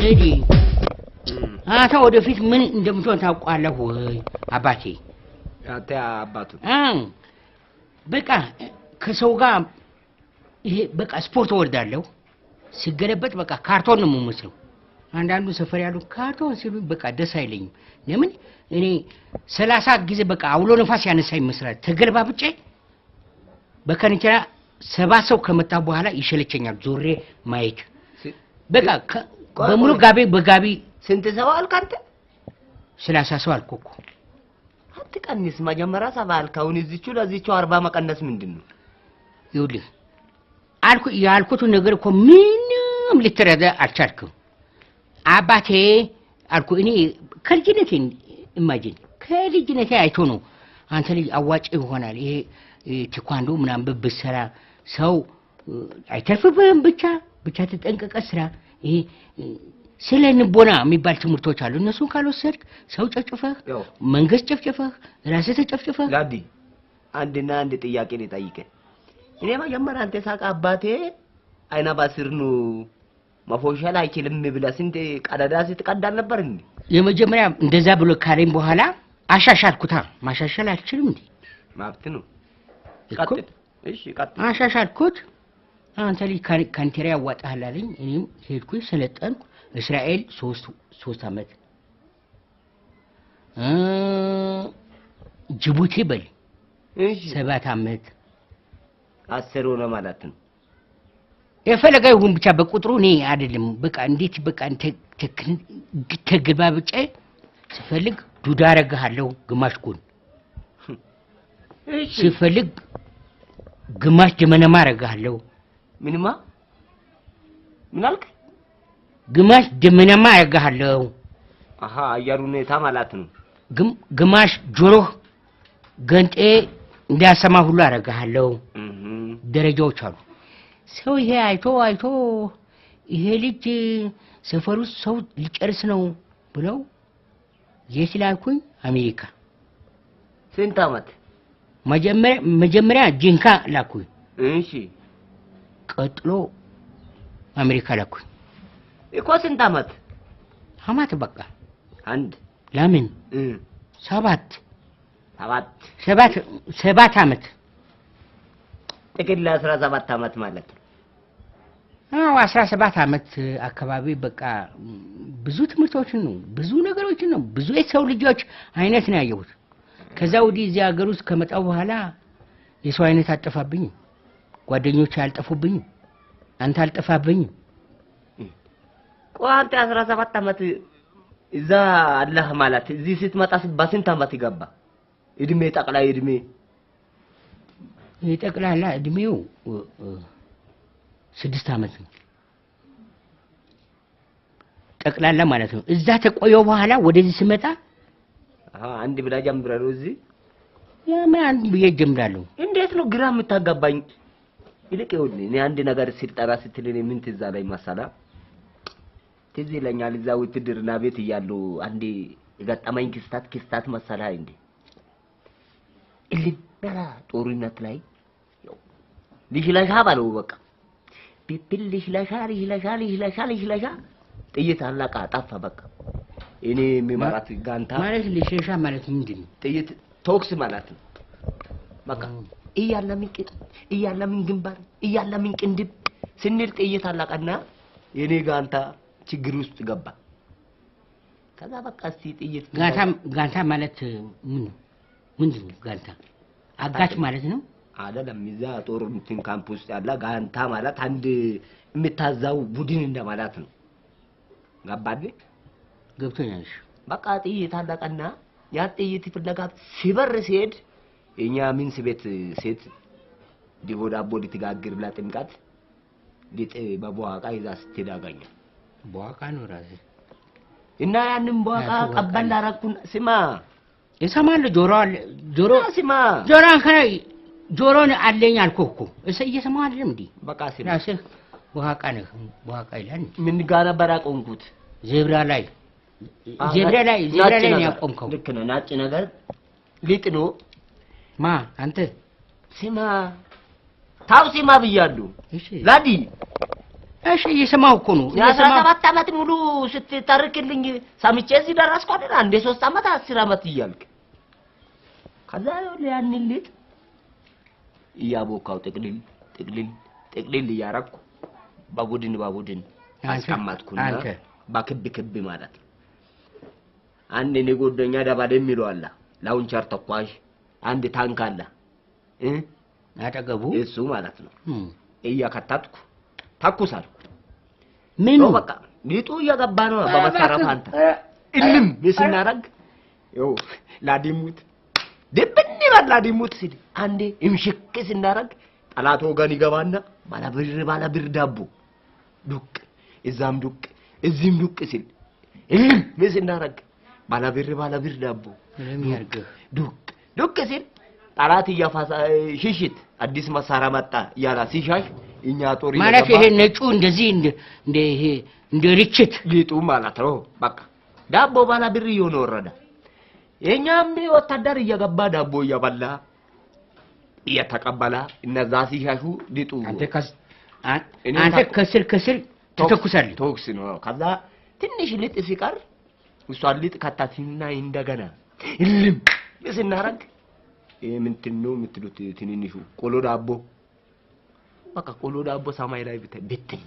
ቴዲ፣ አንተ ወደፊት ምን እንደምትሆን ታውቃለህ ወይ አባቴ? አንተ አባቱ። በቃ ከሰው ጋር ይሄ በቃ ስፖርት እወዳለሁ። ሲገለበጥ በቃ ካርቶን ነው የምመስለው። አንዳንዱ ሰፈር ያሉ ካርቶን ሲሉ በቃ ደስ አይለኝም። ለምን እኔ 30 ጊዜ በቃ አውሎ ነፋስ ያነሳ ይመስላል። ተገልባብጬ በከንቸራ 70 ሰው ከመጣ በኋላ ይሸለቸኛል ዞሬ ማየት። በቃ በሙሉ ጋቢ በጋቢ። ስንት ሰው አልክ አንተ? 30 ሰው አልኩህ እኮ። አትቀንስ። መጀመሪያ 70 አልክ። አሁን እዚቹ ለዚቹ 40 መቀነስ ምንድን ነው? ይኸውልህ አልኩ ያልኩትን ነገር እኮ ምንም ልትረዳ አልቻልክም። አባቴ አልኩ እኔ ከልጅነቴ፣ imagine፣ ከልጅነቴ አይቶ ነው አንተ ልጅ አዋጭ ይሆናል፣ ይሄ ቴኳንዶ ምናምን ብትሰራ ሰው አይተርፍብህም፣ ብቻ ብቻ ተጠንቀቀ ስራ። ይሄ ስለ ንቦና የሚባል ትምህርቶች አሉ። እነሱን ካልወሰድክ ሰው ጨፍጭፈህ፣ መንግስት ጨፍጭፈህ፣ ራስህ ተጨፍጭፈህ። ላዲ፣ አንድና አንድ ጥያቄ ልጠይቅህ። እኔ መጀመሪያ አንተ ሳቅ አባቴ አይና ባስር ነው መፎሸል አይችልም ብለህ ስንት ቀዳዳ ስትቀዳ ነበር እንዴ? የመጀመሪያ እንደዛ ብሎ ካለኝ በኋላ አሻሻልኩታ። ማሻሻል አልችልም እንዴ? መብት ነው። ቀጥል። እሺ ቀጥል። አሻሻልኩት። አንተ ልጅ ካንቴራ ያዋጣሃል አለኝ። እኔም ሄድኩኝ፣ ሰለጠንኩ። እስራኤል 3 አመት፣ ጅቡቲ በል 7 አመት። 10 ሆነ ማለት ነው። የፈለገ ይሁን ብቻ በቁጥሩ እኔ አይደለም። በቃ እንዴት በቃ ተግባብጬ ስፈልግ ዱዳ አደርግሃለሁ ግማሽ ጎን፣ ስፈልግ ግማሽ ደመነማ አደርግሃለሁ። ምንማ ምን አልክ? ግማሽ ደመናማ አደርግሃለሁ። አሃ፣ አየር ሁኔታ ማለት ነው። ግማሽ ጆሮህ ገንጤ እንዳያሰማ ሁሉ አደርግሃለሁ። ደረጃዎች አሉ። ሰው ይሄ አይቶ አይቶ ይሄ ልጅ ሰፈር ውስጥ ሰው ሊጨርስ ነው ብለው የት ላኩኝ? አሜሪካ። ስንት አመት? መጀመሪያ ጂንካ ላኩኝ። ቀጥሎ አሜሪካ ላኩኝ። እኮ ስንት አመት? አመት በቃ። አንድ። ለምን? 7። 7። 7 አመት። ጥቅል 17 አመት ማለት ነው። አዎ፣ 17 አመት አካባቢ በቃ ብዙ ትምህርቶችን ነው፣ ብዙ ነገሮችን ነው፣ ብዙ የሰው ልጆች አይነት ነው ያየሁት። ከዛ ወዲህ እዚህ ሀገር ውስጥ ከመጣሁ በኋላ የሰው አይነት አልጠፋብኝም። ጓደኞቼ አልጠፉብኝም። አንተ አልጠፋብኝም። ቆይ አንተ 17 አመት እዛ አለህ ማለት እዚህ ስትመጣ በስንት አመት ገባ? እድሜ ጠቅላይ እድሜ? የጠቅላላ እድሜው 6 አመት ነው ጠቅላላ ማለት ነው። እዛ ተቆየው በኋላ ወደዚህ ስመጣ አሃ፣ አንድ ብላ ጀምረህ ነው እዚህ? ያ ምን አንድ ብዬ ጀምራለሁ። እንዴት ነው ግራ የምታጋባኝ? ይልቅ ይኸውልህ እኔ አንድ ነገር ስልጠና ስትል እኔ ምን ትዝ አለኝ መሰለህ? ትዝ ይለኛል እዛ ውትድርና ቤት እያለሁ አንዴ የገጠመኝ ክስተት መሰለህ እንዴ? እልም ያለ ጦርነት ላይ ያው ልሽለሻ በለው በቃ ፒፕል ልሽለሻ ልሽለሻ ልሽለሻ ልሽለሻ ጥይት አለቀ ጠፋ በቃ። እኔ የሚመራት ጋንታ ማለት ልሽለሻ ማለት ምንድን ነው? ጥይት ቶክስ ማለት ነው። በቃ እያለ ምን ቅጥ እያለ ምን ግንባር እያለ ምን ቅንድብ ስንል ጥይት አለቀና የኔ ጋንታ ችግር ውስጥ ገባ። ከዛ በቃ እስቲ ጥይት ጋንታ ማለት ምን ነው? ምንድን ነው ጋንታ? አጋች ማለት ነው? አይደለም፣ እዛ ጦር እንትን ካምፕ ውስጥ ያለ ጋንታ ማለት አንድ የምታዛው ቡድን እንደማለት ነው። ገባህ? ገብቶኛል። እሺ። በቃ ጥይት አለቀና ያ ጥይት ፍለጋ ሲበር ሲሄድ የኛ ሚንስ ቤት ሴት ዲቦ ዳቦ ልትጋግር ብላ ጥምቀት ሊጥ በቧቃ ይዛ ስትሄድ አገኘሁ። ቧቃ ነው ራስህ። እና ያንን ቧቃ ቀበል አደረኩና ስማ። እሰማለሁ። ጆሮ አለ፣ ጆሮ ስማ። ጆሮ አንከራ ጆሮን አለኝ አልኩህ እኮ። እየሰማሁ አይደለም እንዴ? በቃ ስማ። ራስህ ቧቃ ነህ። ቧቃ ይላል። ምን ጋር ነበር ያቆምኩት? ዜብራ ላይ። ዜብራ ላይ፣ ዜብራ ላይ ነው ያቆምከው። ልክ ነህ። ነጭ ነገር ሊጥ ነው። ማ አንተ? ስማ ታው ስማ ብያለሁ። እሺ። ላዲ እሺ እየሰማሁ እኮ ነው። የ17 ዓመት ሙሉ ስትተርክልኝ ሰምቼ እዚህ ደረስኩ አይደል? አንዴ 3 ዓመት 10 ዓመት እያልክ ከዛ ያንን ሊጥ እያቦካው ጥቅልል ጥቅልል ጥቅልል እያረኩ በቡድን በቡድን አስቀመጥኩና በክብ ክብ ማለት ነው። አንድ እኔ ጎደኛ ደባል የሚለው አለ፣ launcher ተኳሽ፣ አንድ ታንክ አለ አጠገቡ እሱ ማለት ነው። እያከታትኩ ተኩሳለሁ። ምኑ በቃ ሊጡ እየገባ ነው በመሳሪያ ፋንታ እልም ስናረግ ይኸው ላዲሙት ድብን ይላል። ላዲሙት ሲል አንዴ እምሽክ ስናረግ ጠላት ወገን ይገባና ባለብር ባለብር ዳቦ ዱቅ እዛም ዱቅ እዚህም ዱቅ ሲል እልም ስናረግ ባለብር ባለብር ዳቦ ዱቅ ዱቅ ሲል ጠላት እያፋሳ ሽሽት አዲስ መሳሪያ መጣ እያላ ሲሻሽ እኛ ጦር ማለት ይሄ ነጩ እንደዚህ እንደ ይሄ እንደ ርችት ሊጡ ማለት ነው። በቃ ዳቦ ባለብር እየሆነ ወረደ። የኛም ወታደር እየገባ ዳቦ እየበላ እየተቀበለ እነዛ ሲሻሹ ሊጡ አንተ ከስር ከስር ትተኩሳለህ። ተኩስ ነው። ከዛ ትንሽ ሊጥ ሲቀር እሷን ሊጥ ከታትና እንደገና እልም ስናረግ ይሄ ምንድን ነው የምትሉት ትንንሹ ቆሎ ዳቦ በቃ ቆሎ ዳቦ ሰማይ ላይ ብትን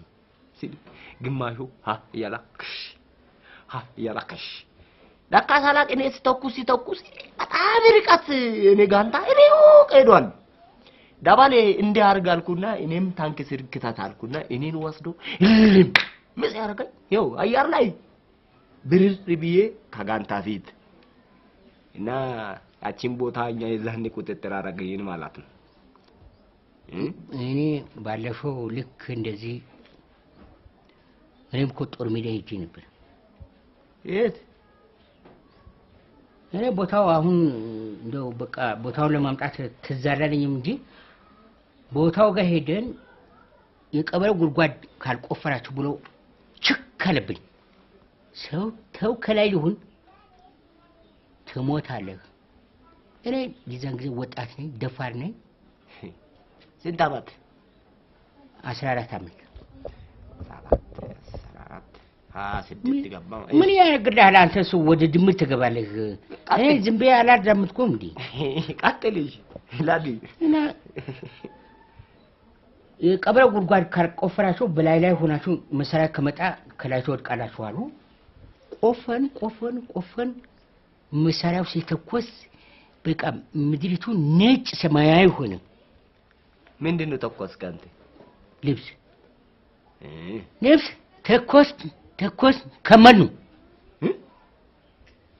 ሲል ግማሹ ሀ እያላ ክሽ ሀ እያላ ክሽ ለካ ሳላቅ እኔ ስተኩስ ሲተኩስ በጣም ርቀት እኔ ጋንታ ሩቅ ሄዷል። ዳባሌ እንዲህ አድርግ አልኩና እኔም ታንክ ስር ክተት አልኩና እኔን ወስዶ እልም ምስ ያደርገኝ ይኸው አየር ላይ ብርር ብዬ ከጋንታ ፊት እና ያቺን ቦታ እኛ የዛኔ ቁጥጥር አደረገኝ ማለት ነው። እኔ ባለፈው ልክ እንደዚህ እኔም እኮ ጦር ሜዳ ሄጄ ነበር። የት? እኔ ቦታው አሁን እንደው በቃ ቦታውን ለማምጣት ትዝ አላለኝም እንጂ ቦታው ጋር ሄደን የቀበሌው ጉድጓድ ካልቆፈራችሁ ብሎ ችክ አለብኝ። ሰው ተው ከላይ ሊሆን ትሞታለህ። እኔ የዛን ጊዜ ወጣት ነኝ፣ ደፋር ነኝ። ስንት ዓመት? 14 ዓመት። 7 14 26 ገባ። ምን ያደርግልሃል አንተ? ሰው ወደ ድምር ትገባለህ። እኔ ዝም ብዬ አላዳምጥኩም እንዴ? ቀጥል ላዲ። እና የቀበሌው ጉድጓድ ካልቆፈራችሁ በላይ ላይ ሆናችሁ መሳሪያ ከመጣ ከላይ ትወድቃላችሁ አሉ። ቆፈን ቆፈን ቆፈን መሳሪያው ሲተኮስ በቃ ምድሪቱ ነጭ ሰማያዊ ሆነ። ምንድነው ተኮስክ አንተ? ልብስ ልብስ ተኮስ ተኮስ ከመር ነው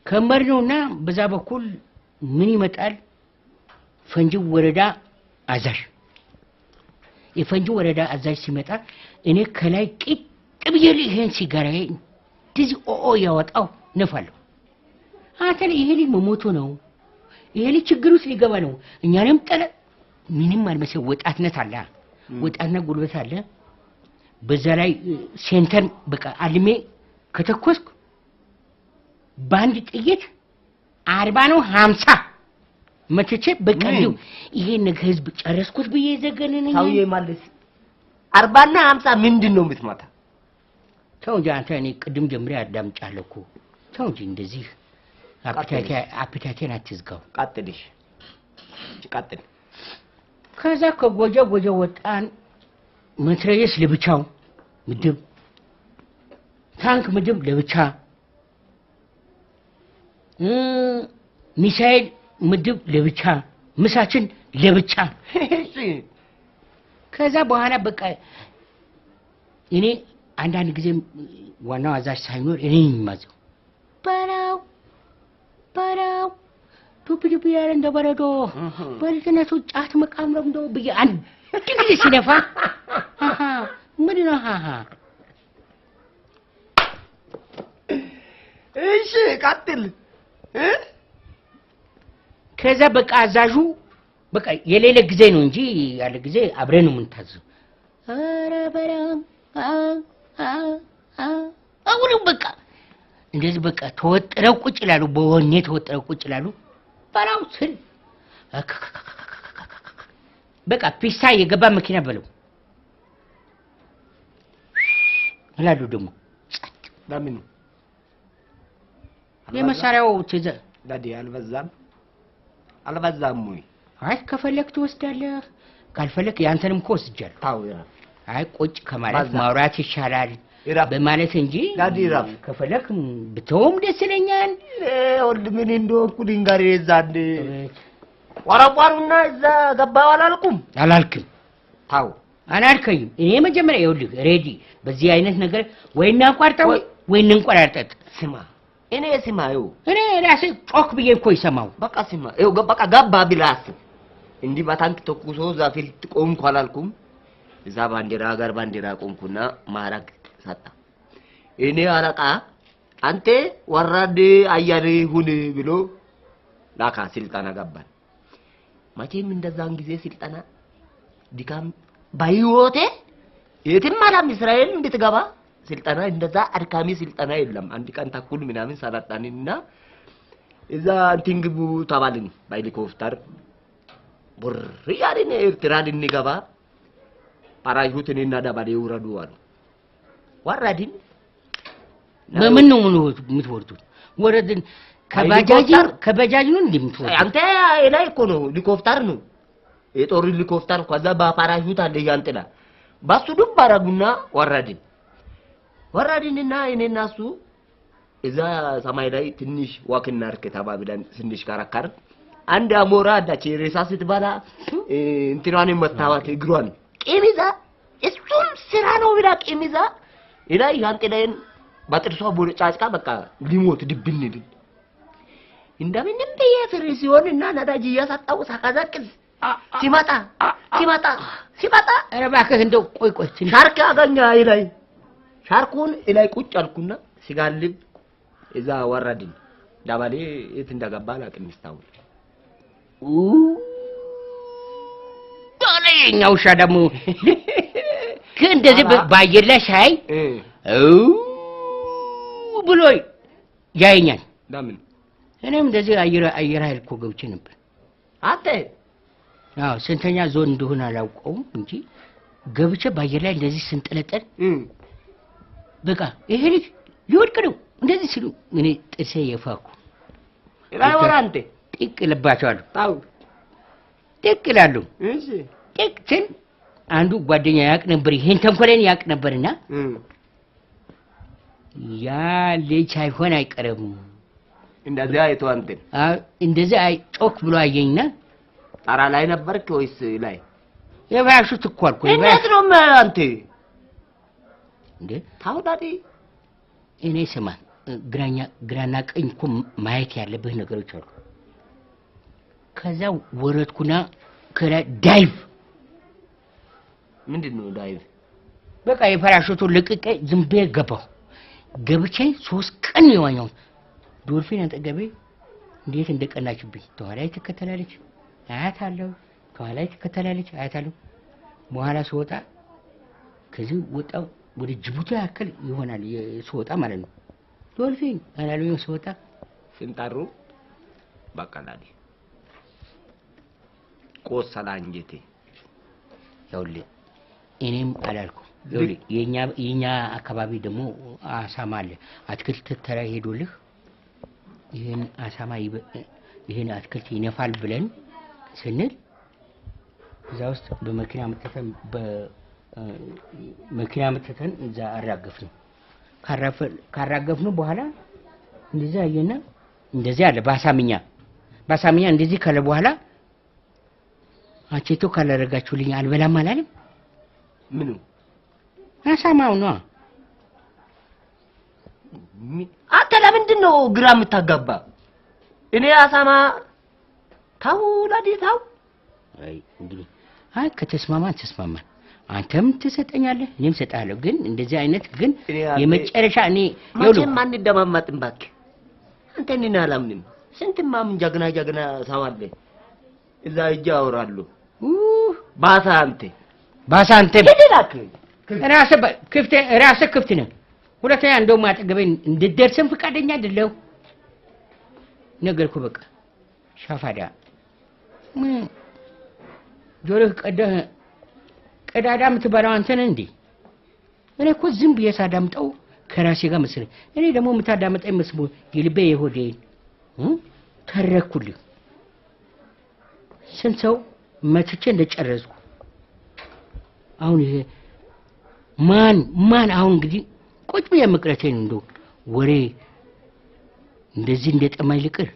ከመር ነውና በዛ በኩል ምን ይመጣል? ፈንጂ ወረዳ አዛዥ የፈንጂ ወረዳ አዛዥ ሲመጣ እኔ ከላይ ቅጥ ብዬ ይሄን ሲጋራዬ እንደዚህ ኦ ያወጣው ነፋለሁ። አንተ ይሄ ልጅ መሞቱ ነው፣ ይሄ ልጅ ችግር ውስጥ ሊገባ ነው። እኛንም ጠለ ምንም አልመሰል። ወጣትነት አለ፣ ወጣትነት ጉልበት አለ። በዛ ላይ center በቃ አልሜ ከተኮስኩ በአንድ ጥይት 40 ነው 50 መትቼ በቃ እንደው ይሄን ነገር ህዝብ ጨረስኩት ብዬ ዘገነነኝ። ሰውዬ ማለት 40 እና 50 ምንድን ነው የምትመታ? ተው እንጂ አንተ። እኔ ቅድም ጀምሬ አዳምጫለሁ እኮ። ተው እንጂ እንደዚህ አፒታይቴን አትዝጋው። ቀጥልሽ ቀጥል። ከዛ ከጎጃ ጎጃ ወጣን። መትረየስ ለብቻው ምድብ፣ ታንክ ምድብ ለብቻ፣ ሚሳኤል ምድብ ለብቻ፣ ምሳችን ለብቻ። ከዛ በኋላ በቃ እኔ አንዳንድ ጊዜ ዋናው አዛዥ ሳይኖር እኔ የማዘው በለው በለው ዱብ ዱብ ያለ እንደ በረዶ በልጅነቱ ጫት መቃም ነው እንደው ብዬ አንድ ጊዜ ሲነፋ ምንድን ነው? እሺ ቀጥል። ከዛ በቃ አዛዡ በቃ የሌለ ጊዜ ነው እንጂ ያለ ጊዜ አብረን ነው የምንታዘው። ኧረ በለው አሁንም በቃ እንደዚህ በቃ ተወጥረው ቁጭ ይላሉ። በወኔ ተወጥረው ቁጭ ይላሉ። በለው ስል በቃ ፒስታ የገባ መኪና በለው እላለሁ። ደግሞ ጸጥ። ለምኑ የመሳሪያው ትእዛዝ Daddy አልበዛም? አልበዛም ወይ? አይ ከፈለክ ትወስዳለህ፣ ካልፈለክ ያንተንም እኮ ወስጃለሁ። ታው ይረፍ። አይ ቁጭ ከማለት በዛ። ማውራት ይሻላል ይረፍ። በማለት እንጂ Daddy ይረፍ። ከፈለክ ብተውም ደስ ይለኛል። ወልድ ምን እንደሆንኩ ድንጋሬ እዛ አንድ ወረቋሩና እዛ ገባው አላልኩም? አላልክም። ታው አላልከኝም። እኔ መጀመሪያ ይኸውልህ ready በዚህ አይነት ነገር ወይ እናቋርጠው ወይ እንንቆራርጠጥ። ስማ እኔ ስማ ይኸው እኔ ራሴ ጮክ ብዬ እኮ ይሰማው። በቃ ስማ ይኸው በቃ ገባ ብለህ አስብ። እንዲህ በታንክ ተኩሶ እዛ ፊት ቆምኩ አላልኩም? እዛ ባንዲራ ሀገር ባንዲራ ቆምኩና ማዕረግ ሰጣ። እኔ አለቃ አንተ ወራድ አየር ሁን ብሎ ላካ። ስልጠና ገባን። መቼም እንደዛን ጊዜ ስልጠና ድካም በህይወቴ የትም አላም እስራኤል እንድትገባ ስልጠና እንደዛ አድካሚ ስልጠና የለም። አንድ ቀን ተኩል ምናምን ሰለጠንና እዛ እንትን ግቡ ተባልን። በሄሊኮፕተር ቡር እያልን ኤርትራ ልንገባ ፓራሹት እኔና ደባሌ ውረዱ አሉ። ወረድን። በምን ነው የምትወርዱት? ወረድን ከባጃጅ ከባጃጅ ነው እንዴ የምትወርዱት? አንተ ላይ እኮ ነው ሄሊኮፕተር ነው የጦር ሄሊኮፕተር። ከዛ በፓራሹት አለ ዣንጥላ ባሱ ዱብ አደረጉና ወረድን። ወረድንና እኔና እሱ እዛ ሰማይ ላይ ትንሽ walk እናድርግ ተባብለን ስንሽከረከር አንድ አሞራ አዳች ሬሳ ስትበላ እንትኗን መታዋት እግሯን ቂም ይዛ እሱም ስራ ነው ብላ ቂም ይዛ ላይ ዣንጥላዬን በጥርሷ ቦርጫጭቃ በቃ ሊሞት ድብን ብል እንደምንም ብዬ ፍሪ ሲሆን እና ነዳጅ እያሳጣው ሳቀዘቅዝ ሲመጣ ሲመጣ ሲመጣ ኧረ እባክህ እንደው ቆይ ቆይ ትንሽ ሻርክ አገኛ ላይ ሻርኩን ላይ ቁጭ አልኩና ሲጋልብ እዛ ወረድን። ዳባሌ የት እንደገባ አላውቅም። እስካሁን ዳለ የኛ ውሻ ደግሞ ልክ እንደዚህ በአየር ላይ ሳይ ብሎ ያየኛል። ለምን? እኔም እንደዚህ አየር ኃይል እኮ ገብቼ ነበር። አንተ? አዎ ስንተኛ ዞን እንደሆነ አላውቀውም እንጂ ገብቼ በአየር ላይ እንደዚህ ስንጠለጠል በቃ ይሄ ልጅ ሊወድቅ ነው እንደዚህ ሲሉ እኔ ጥርሴ የፋኩ ላይ ወራ አንተ ጥቅ እልባቸዋለሁ። ታው ጥቅ እላሉ። እሺ ጥቅ ስል አንዱ ጓደኛ ያውቅ ነበር፣ ይሄን ተንኮሌን ያውቅ ነበርና ያ ልጅ ሳይሆን አይቀርም እንደዚያ አይቶ አንተን እንደዚያ አይ ጮክ ብሎ አየኝና ጣራ ላይ ነበርክ ወይስ ላይ? የፓራሹት እኮ አልኩህ። እንዴት ነው አንተ እንዴ? ታው daddy እኔ ስማ ግራና ቀኝ እኮ ማየት ያለብህ ነገሮች አሉ። ከዛ ወረድኩና ከላይ dive። ምንድን ነው dive? በቃ የፓራሹቱ ልቅቄ ዝም ብዬ ገባሁ። ገብቼ 3 ቀን ነው የዋኘሁት። ዶልፊን አጠገቤ እንዴት እንደቀናችብኝ ተኋላዬ ትከተላለች፣ አያታለሁ፣ ተኋላዬ ትከተላለች፣ አያታለሁ። በኋላ ስወጣ ከዚህ ወጣሁ ወደ ጅቡቲ ያክል ይሆናል ስወጣ ማለት ነው። ዶልፊን አላሉኝ ስወጣ ስንጠሩ በቃ daddy ቆሰላ አንጀቴ። ይኸውልህ እኔም አላልኩም። ይኸውልህ የኛ አካባቢ ደግሞ አሳማ አለ። አትክልት ተራ ሄዶልህ ይሄን አሳማ ይሄን አትክልት ይነፋል ብለን ስንል እዛ ውስጥ በመኪና መተተን በመኪና መተተን እዛ አራገፍነው። ካራገፍነው በኋላ እንደዚህ አየና እንደዚህ አለ ባሳምኛ ባሳምኛ እንደዚህ ካለ በኋላ አቼቶ ካላረጋችሁልኝ አልበላም አላለም። ምኑ አሳማው ነው። አንተ ለምንድን ነው ግራ የምታጋባ? እኔ አሳማ ታው daddy ታው። አይ እንግዲህ አይ ከተስማማን ተስማማን። አንተም ትሰጠኛለህ እኔም እሰጥሃለሁ። ግን እንደዚህ አይነት ግን የመጨረሻ እኔ መቼም አንደማማጥም። እባክህ አንተ እኔን አላምንም። ስንትማ ምን ጀግና ጀግና ሰው አለ እዛ ሂጅ አወራለሁ። ባሳ አንተ ባሳ አንተ ሂድ እባክህ። ራስህ ክፍት ነህ። ሁለተኛ እንደውም አጠገቤ እንድትደርስም ፈቃደኛ አይደለሁ። ነገርኩህ በቃ ሻፋዳ ምን ጆሮህ ቀደህ ቀዳዳ የምትበላው አንተ ነህ እንዴ? እኔ እኮ ዝም ብዬ ሳዳምጠው ከራሴ ጋር መሰለኝ። እኔ ደግሞ የምታዳምጠኝ መስሎ የልቤ የሆዴን ተረኩልህ። ስንት ሰው መትቼ እንደጨረስኩ። አሁን ይሄ ማን ማን አሁን እንግዲህ ቁጭ ብዬ መቅረቴን እንደው ወሬ እንደዚህ እንደጠማኝ ልቅር።